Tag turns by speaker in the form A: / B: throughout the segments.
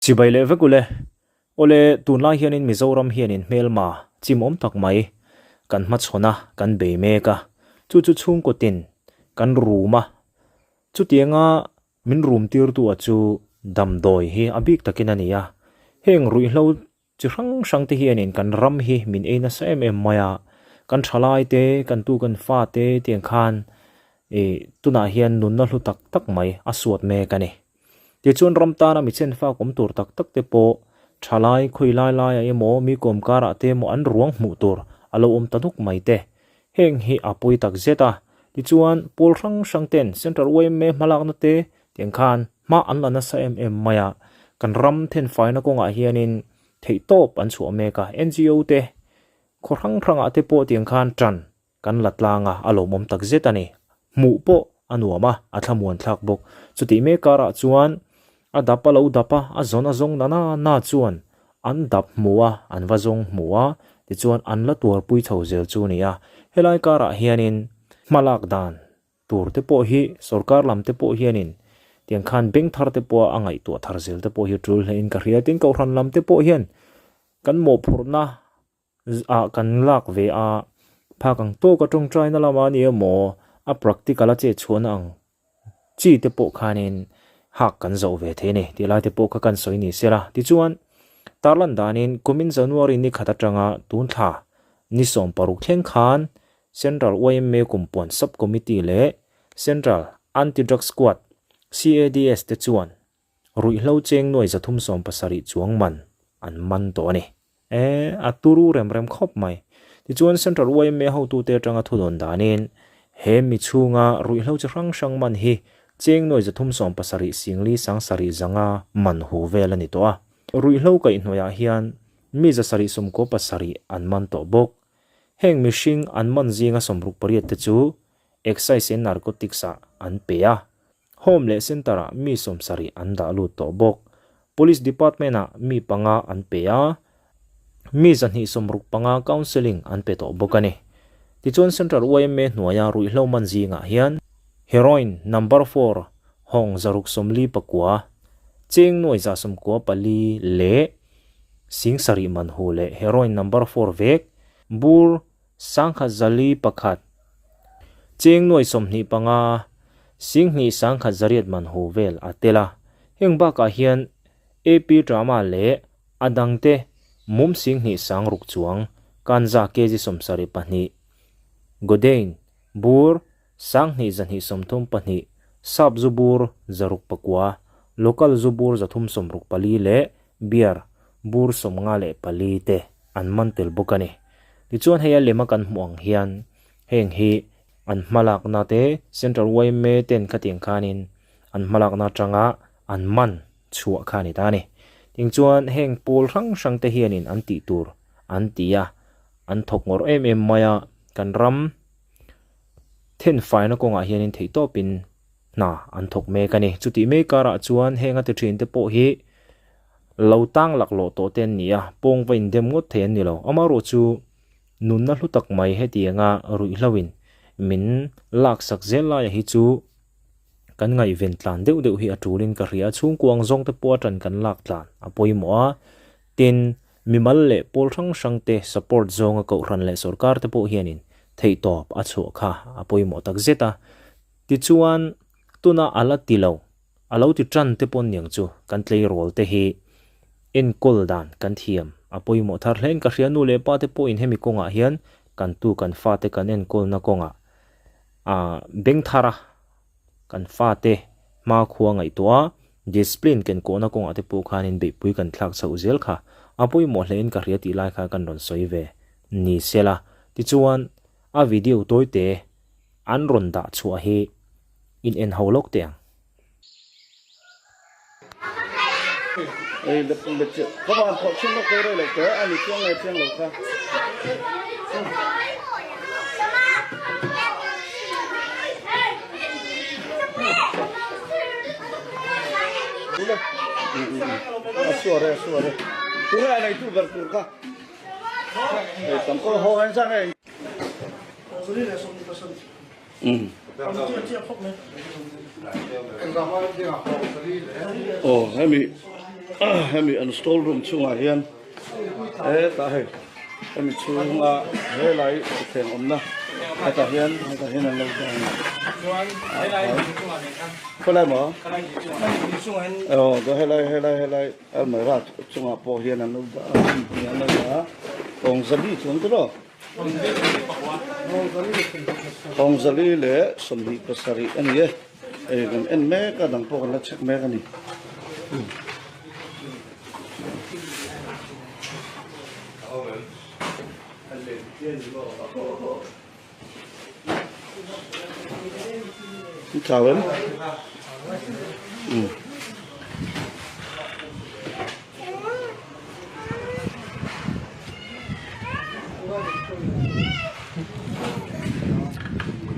A: Chibai leh vek ule. Awle, tunlai hianin Mizoram hianin hmelma chimawm tak mai kan hmachhawn a, kan bei mek a. Chu chu chhungkaw tin kan rum a. Chutianga min rum tirtu-a chu damdawi hi a bik takin a ni a. Heng ruihhlo Chi hrang hrang te hianin kan ram hi min ei nasa em em mai a, kan thalai te, kan tu kan fa te tiang khan ih tunah hian nunna hlu tak tak mai a suat mek a ni. Tichuan ram tana mi chenfak awm tur tak tak te pawh thalai khawi lai laiah emaw mi kawm karah te emaw an ruang hmuh tur a lo awm ta nuk mai te. Heng hi a pawi tak zet a, tichuan pawl hrang hrang ten Central yma hmalakna te Tiang khan hma an la nasa em em mai a, kan ram thenfaina kawngah hianin theihtawp an chhuah mek a, NGO te khaw hrang hrangah te pawh tiang khan tan kan la tlang a, a lawmawm tak zet a ni. Hmuh pawh a nuam a, a thlamuan thlak bawk. Chutih mek karah chuan a dap a lo dap a, a zawn a zawng na na na chuan an dap hmu a, an va zawng hmu a, tichuan an la tuarpui chho zel chu a ni a. Helai karah hianin hmalak dan Tur te pawh hi sorkar lam te pawh hianin tiang khan beng thar te pawh a ngaihtuah thar zel te pawh hi tul hlein ka hria. Tin, Kohhran lam te pawh hian kan mawhphurhna ah kan lak ve a, phak ang tawka tawngtaina lama ni emaw a practical a chet chhuahna ang chi te pawh khanin hak kan zoh ve thei a ni tih lai te pawh kha kan sawi ni sela. Tichuan, tarlan danin kumin January ni khat atanga tun thla ni 16 thleng khan Central yma Kumpuan Sub-Committee leh Central Anti-Drug Squad, CADS, te chuan ruihhlo cheng nuai 370 chuang man an man tawh a ni. E, a turu rem rem khawp mai. Tichuan Central yma hotute atanga thudawn danin he mi chhunga ruihhlo chi hrang hrang man hi cheng nuai 370 singli sangsarih zanga man hu vel a ni tawh a. Ruihhlo kaihhnawihah hian mi 797 an man tawh bawk. Heng mihring an man zinga 68 te chu Excise and Narcotics ah an pe a, Home leh Centre ah mi 70 an dah lut tawh bawk. Police Department ah mi panga an pe a, mi 265 counselling an pe tawh bawk a ni. Tichuan Central yma hnuaia ruihhlo man zingah hian Heroin number four hawng 649, cheng nuai 94 leh 7000 man hu leh heroin number four vek, bur 1101, cheng nuai 25, 2 108 man hu vel a tel a. Heng bakah hian AP Drama leh a dangte mum 2 6,000 chuang, kanza kg 72, Godain, bur 2232, sap zu bur 609, local zu bur 364 leh beer bur 54 te an man tel bawk a ni. Tichuan hei a lema kan hmuh ang hian heng hi an hmalakna te Central yma ten khatiang khanin an hmalakna atanga an man chhuah kha a ni ta a ni. Ting chuan heng pawl hrang hrang te hianin an tih tur an ti a, an thawk ngawrh em em mai a, kan ram Thenfaina kawngah hianin theihtawpin hna an thawk mek a ni. Chutih mai karah chuan heng a ti thin te pawh hi lo tang laklawh tawh te an ni a, pawng va indem ngawt thei an ni lo. Amaherawh chu nunna hlu tak mai hetianga ruihhloin min laksak zel laia hi chu kan ngaihven tlan deuh deuh hi a tulin ka hria a, chhungkua ang zawng te pawh a tan kan lak tlan a pawimawh a, tin Mimal leh pawl hrang hrang te support zawnga kohhran leh sorkar te pawh hianin theihtawp a chhuah kha a pawimawh tak zet a. Tichuan, tuna a la ti lo, a lo ti tan te pawn niang chu kan tleirawl te hi enkawl dan kan thiam a pawimawh thar hlein ka hria. Nu leh pa te pawhin hemi kawngah hian kan tu kan fate kan enkawlna kawngah a beng thar a. Kan fate hmakhua ngaihtuah a, discipline ken kawhna kawngah te pawh khanin beihpui kan thlak chhoh zel kha a pawimawh hlein ka hria tih lai kha kan rawn sawi ve ni sela. Tichuan, a video tawite an rawn dah chhuah hi in en ho lawk teh ang.
B: Aw hemi. Hemi an store room chungah hian hetah hei hemi chhunga helai thutthleng awmna hetah hian hetah hian an lo dah a ni khawilai maw aw helai helai helai almirah chungah pawh hian an lo dah a an lo dah a awngzali chuang te rawh. Awngzali leh 27 a ni e. Hei kan en mek a dang pawh kan la check mek a ni. Chau em? Ừ.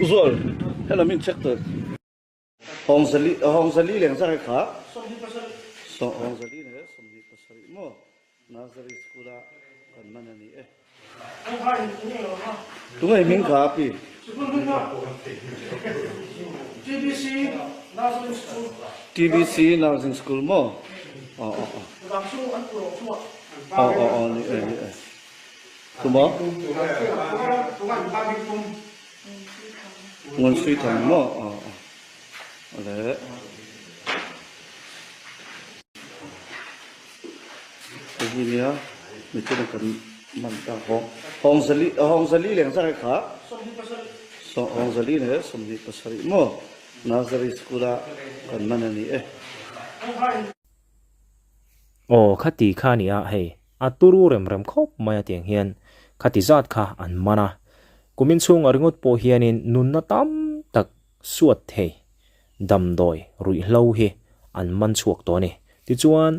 B: Zual, hello min check tur. Hong zali hong zali leng zai kha. So hong zali le 27 mo. Nursery school a kan man a ni e. Tunge hming kha pi? TBC Nursing School maw? Aw aw aw. Aw aw aw ni e ni e. Tumaw? Ngun sui thang maw? Aw aw. Awle. Hei hi nia mitin kan man ta hawng hawng zali hawng zali leng zar kha hawng zali leh 27 maw nursery school a kan man a ni e.
A: Aw khati kha nia hei a turu rem rem khawp mai a tiang hian khati zat kha an man a kumin chhungah ringawt pawh hianin nunna tam tak suat thei damdawi ruihhlo hi an man chhuak tawh a ni. Tichuan,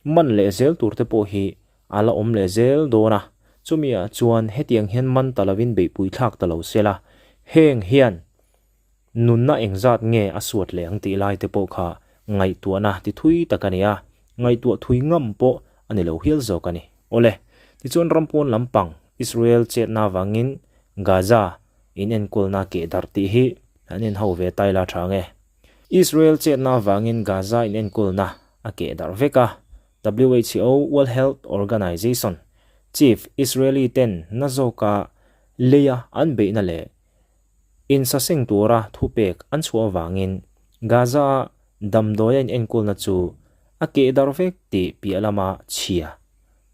A: man leh zel tur te pawh hi a la awm leh zel dawn a, chumi ah chuan hetiang hian man ta lovin beihpui thlak ta lo se la, heng hian nunna engzat nge a suat leh ang tih lai te pawh kha ngaihtuahna ti thui tak a ni a, ngaihtuah thui ngam pawh a ni lo hial zawk a ni. Awle, tichuan rampawn lampang Israel chetna avangin Gaza inenkawlna keh darh tih hi an inhau ve tai la tha nge. Israel chetna avangin Gaza inenkawlna a keh darh vek a, WHO, World Health Organization, Chief Israeli ten na zawka leia an beihna leh insaseng tura thupek an chhuah avangin Gaza-a damdawi a inenkawlna chu a keh darh vek tih piah lama chhia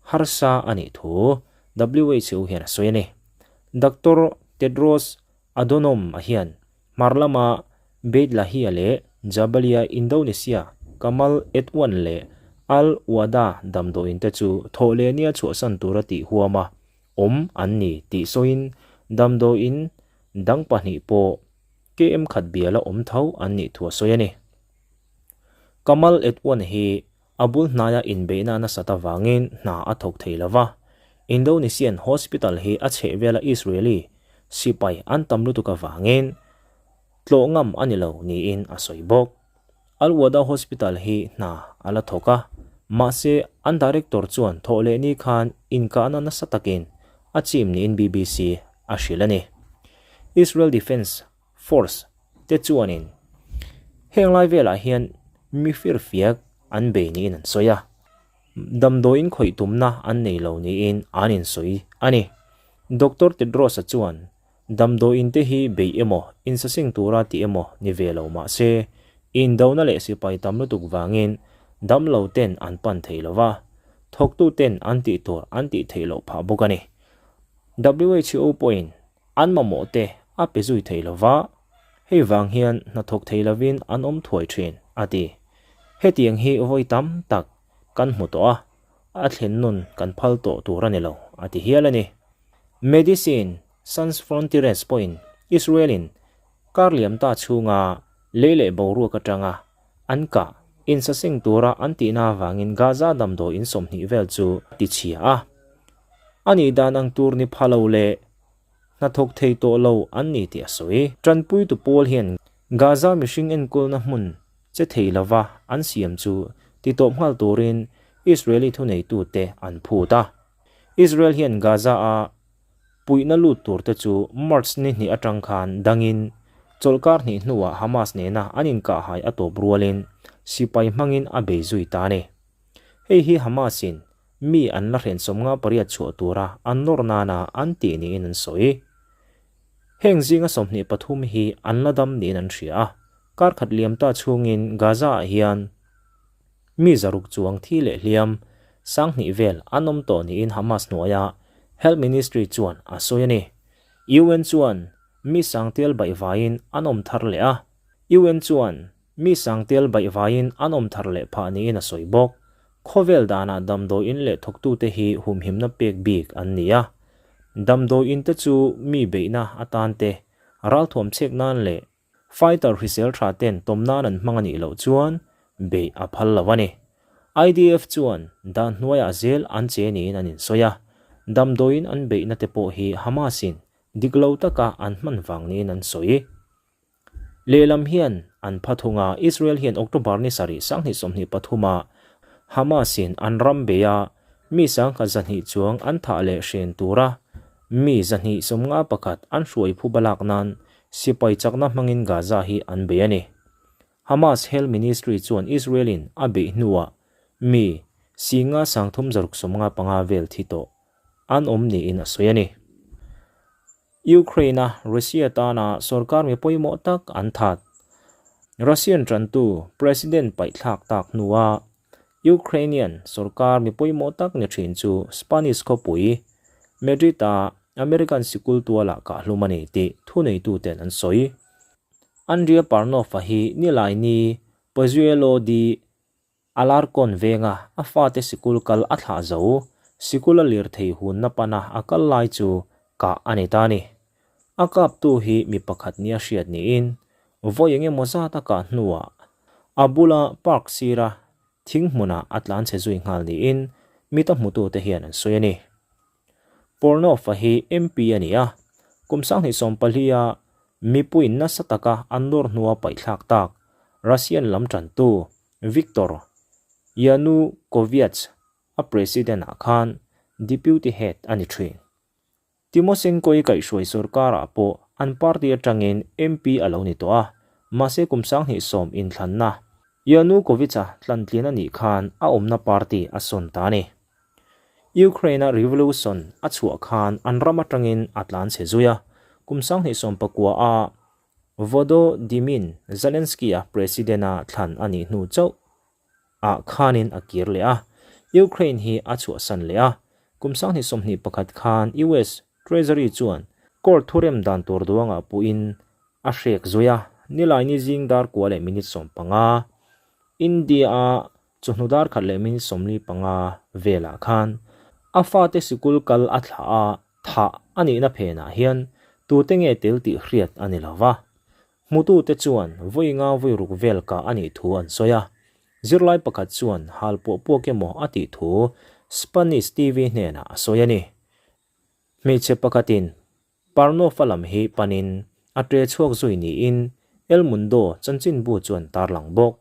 A: harsa a nih thu WHO hian a sawi a ni. Doctor Tedros Adhanom a hian hmar lama Beit Lahia leh Jabalia Indonesia Kamal Edwan leh Al Wahda damdawiin te chu thawhlehnia chhuahsan tura tih huama awm an ni tih sawiin damdawiin dang pahnih pawh KM khat biala awm tho an nih thu a sawi a ni. Kamal Edwan hi A bul hnaia inbeihna nasat avangin hna a thawk thei lo va. Indonesian hospital hi a chhehvela Israeli sipai an tam lutuk avangin tlawh ngam a ni lo niin a sawi bawk. Al-Wada Hospital hi hna a la thawk a, mahse an director chuan thawh leh ni khan inkahna nasa takin a chim niin BBC a hrilh a ni. Israel Defence Force te chuanin heng lai velah hian mi firfiak an bei niin an sawi a, damdawiin khawih tumna an nei lo niin an insawi a ni. Doctor Tedros-a chuan damdawiin te hi bei emaw insaseng tura tih emaw ni ve lo mah se, indona leh sipai tam lutuk vangin damlo ten an pan thei lo va, thawktu ten an tih tur an tih theih loh phah bawk a ni. WHO pawhin An mamawh te a pe zui thei lo va, hei vang hian hnathawk thei lovin an awm thuai thin, a ti. Hetiang hi vawi tam tak kan hmu tawh a, a thlen nun kan phal tawh tur a ni lo, a ti hial a ni. Medicine Sans Frontieres pawhin Israel-in kar liam ta chhunga lei leh boruak atanga an kah insaseng tura an tihna avangin Gaza damdawi in 20 vel chu a tichhia a. A nih dan ang tur ni pha lo leh hnathawk thei tawh lo an ni tih a sawi. Tanpuitu pawl hian Gaza mihring enkawlna hmun che thei lova an siam chu titawp nghal turin Israeli thuneitute an phut a. Israel hian Gaza-a puihna lut turte chu March ni hnih atang khan dangin chawlhkar hnih hnuah Hamas nena an inkahhai a tawp rualin sipai hmangin a bei zui ta a ni. Hei hi Hamas-in mi an la hren 58 chhuah tura an nawr nana an tih niin an sawi. Heng zinga 23 hi an la dam niin an hria a, kar khat liam ta chhungin Gaza-ah hian mi 600 chuang thi leh hliam 2000 vel an awm tawh niin Hamas hnuaia Health Ministry chuan a sawi a ni. UN chuan mi sangtial baihvaiin an awm thar leh a, UN chuan Mi sangtial baihvaiin an awm thar leh phah niin a sawi bawk. Khawvel danah damdawiin leh thawktute hi humhimna pek bik an ni a. Damdawiin te chu mi beihna atan te, ralthuam chhek nan leh fighter hrisel tha ten tawm nan an hmang a nih loh chuan beih a phal lo a ni. IDF chuan dan hnuaiah zel an che niin an insawi a. Damdawiin an beihna te pawh hi Hamas-in dik lo taka an hman vang niin an sawi. Lehlam hian an pha thung a, Israel hian October ni sarih 2023 ah Hamas-in an ram bei a, mi 1,200 chuang an thah leh hren tura mi 251 an hruai phu balak nan sipai chakna hmangin Gaza hi an bei a ni. Hamas Health Ministry chuan Israel-in a beih hnuah mi 5,395 vel thi tawh an awm niin a sawi a ni. Ukraine-a Russia tana sorkar mi pawimawh tak an that. Russian tantu President paihthlak tak hnua Ukrainian sorkar mi pawimawh tak ni thin chu Spanish khawpui Madrid-a American sikul tualah kahhlum a ni tih thuneituten an sawi. Andriy Parnov-a hi Nilaini Pozuelo di Alarcon venga a fate sikul kal a thlah zo, sikula lirthei hunna pana a kal lai chu kah a ni ta a ni. A kaptu hi mi pakhat nia hriat niin vawi eng emaw zat a kah hnuah a bula park sira thing hmunah a tlanchhe zui nghal niin mita hmutute hian an sawi a ni. Pornov-a hi MP a ni a, kum 2014-a mipuiin nasa taka an nawr hnua paihthlak tak Russian lam tantu Viktor Yanukovych a president ah khan deputy head a ni thin. Tymoshenko-i kaihhruai sorkarah pawh an party atangin MP a lo ni tawh a, mahse kum 2010 inthlanna Yanukovych-a tlantlin a nih khan a awmna party a sawn ta a ni. Ukraine-a revolution a chhuah khan an ram atangin a tlanchhe zui a, kum 2019 a Volodymyr Zelensky-a president-a thlan a nih hnu chauh ah khanin a kir leh a, Ukraine hi a chhuahsan leh a. Kum 2021 khan US Treasury chuan court thurem dan tur duangah puhin a hrek zui a, Nilaini zing dar kua leh minute 15, India-a chawhnu dar khat leh minute 45 velah khan a fate sikul kal a thlah a, Thah a nihna phenah hian tute nge tel tih hriat a ni lo va. Hmutute chuan vawi nga vawi ruk vel kah a nih thu an sawi a. Zirlai pakhat chuan hal puah puak emaw a tih thu Spanish TV hnenah a sawi a ni. Hmeichhe pakhatin Parnov-a lam hi panin a ṭe chhuak zui niin El Mundo chanchinbu chuan tarlang bawk.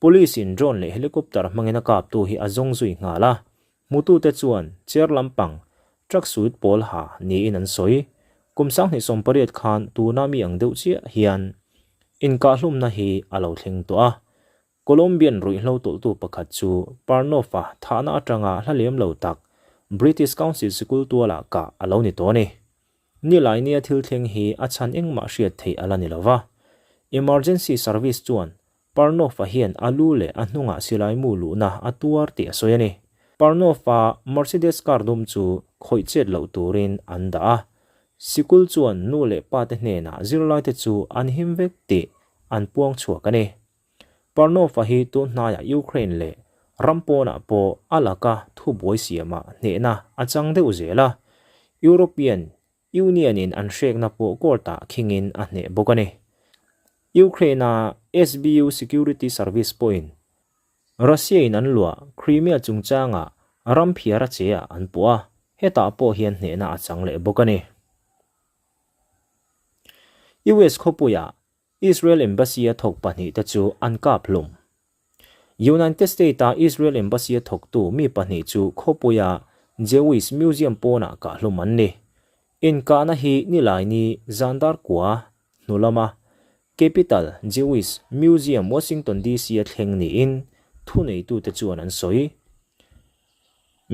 A: Police-in drone leh helicopter hmangin a kaptu hi a zawng zui nghal a. Hmutute chuan chair lampang truck suit pawl ha niin an sawi. Kum 2018 khan tuna mi ang deuh chiah hian inkahhlumna hi a lo thleng tawh a. Colombian ruihhlo tawlhtu pakhat chu Parnov-a thahna atanga hla lem lo tak British Council sikul tualah kah a lo ni tawh a ni. Nilainia thil thleng hi a chhan engmah hriat theih a la ni lo va. Emergency service chuan Parnov-a hian a lu leh a hnungah silai mu luhna a tuar tih a sawi a ni. Parnov-a Mercedes car dum chu khawih chet loh turin an dah a. Sikul chuan nu leh pate hnenah zirlaite chu an him vek tih an puang chhuak a ni. Parnov-a hi tun hnaiah Ukraine leh ram pawnah pawh a laka thubuai siamah hnehna a chang deuh zel a, European Union-in an hrekna pawh court-ah khingin a hneh bawk a ni. Ukraine-a SBU Security Service pawhin Russia-in an luah Crimea chungchangah ram phiar a che ah an puh a, hetah pawh hian hnehna a chang leh bawk a ni. US khawpuiah Israel Embassy-a thawk pahnihte chu an kap hlum. United State-a Israel Embassy-a thawktu mi pahnih chu khawpuia Jewish Museum pawnah kah hlum an ni. Inkahna hi Nilaini zan dar kua hnu lama Capital Jewish Museum Washington DC-a thleng niin thuneitute chuan an sawi.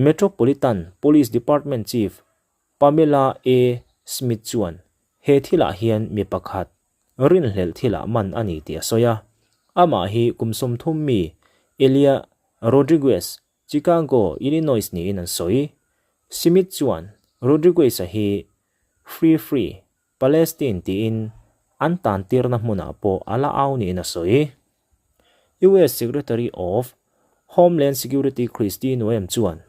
A: Metropolitan Police Department Chief Pamela A. Smith chuan he thilah hian mi pakhat rinhlelh thilah man a ni tih a sawi a. Amah hi kum 30 mi Elia Rodriguez, Chicago, Illinois niin an sawi. Smith chuan Rodriguez-a hi Free Free Palestine tiin an tantirna hmunah pawh a la au niin a sawi. US Secretary of Homeland Security Kristi Noem chuan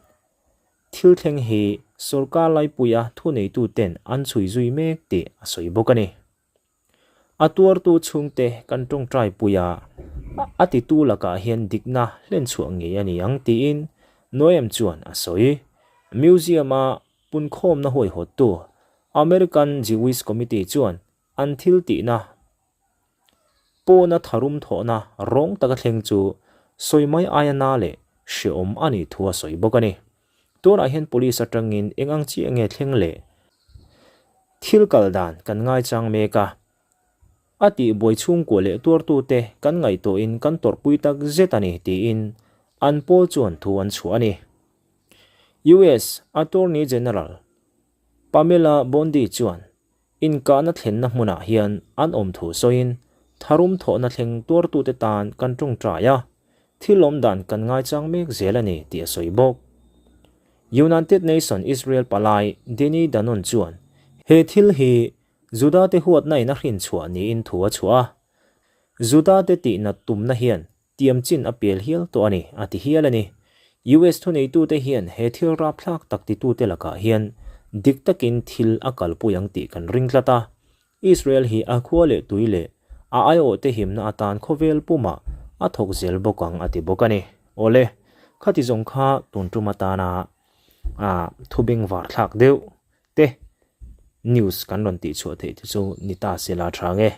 A: thil thleng hi sorkar laipuia thuneituten an chhui zui mek tih a sawi bawk a ni. A tuartu chhungte kan tawngtai pui a, a titu lakah hian dikna hlenchhuah ngei a ni ang tiin Noem chuan a sawi. Museum-a Punkhawmna huaihawttu American Jewish Committee chuan an thil tihna pawna tharum thawhna rawng taka thleng chu sawi mai aia na leh hreawm a nih thu a sawi bawk a ni. Tunah hian police atangin eng ang chiah nge thleng leh thil kal dan kan ngaichang mek a, a tihbuai chhungkua leh tuartute kan ngaihtuahin kan tawrhpui tak zet a ni tiin an pawl chuan thu an chhuah a ni. US Attorney General Pamela Bondi chuan inkahna thlenna hmunah hian an awm thu sawiin tharum thawhna thleng tuartute tan kan tawngtai a, thil awm dan kan ngaichang mek zel a ni tih a sawi bawk. United Nation Israel palai Danny Danon chuan he thil hi Juda-te huatna in a hrinchhuah niin thu a chhuah a, Juda-te tihnat tumna hian Tiam chin a pel hial tawh a ni, a ti hial a ni. US thuneitute hian he thil rapthlak tak titute lakah hian dik takin thil a kalpui ang tih kan ring tlat a. Israel hi a khua leh tui leh a aiawhte himna atan khawvel pumah a thawk zel bawk ang a ti bawk a ni. Awle, khati zawng kha tun tum atana a thubing varthlak deuh te news kan rawn tihchhuah theih te chu ni ta se la tha nge.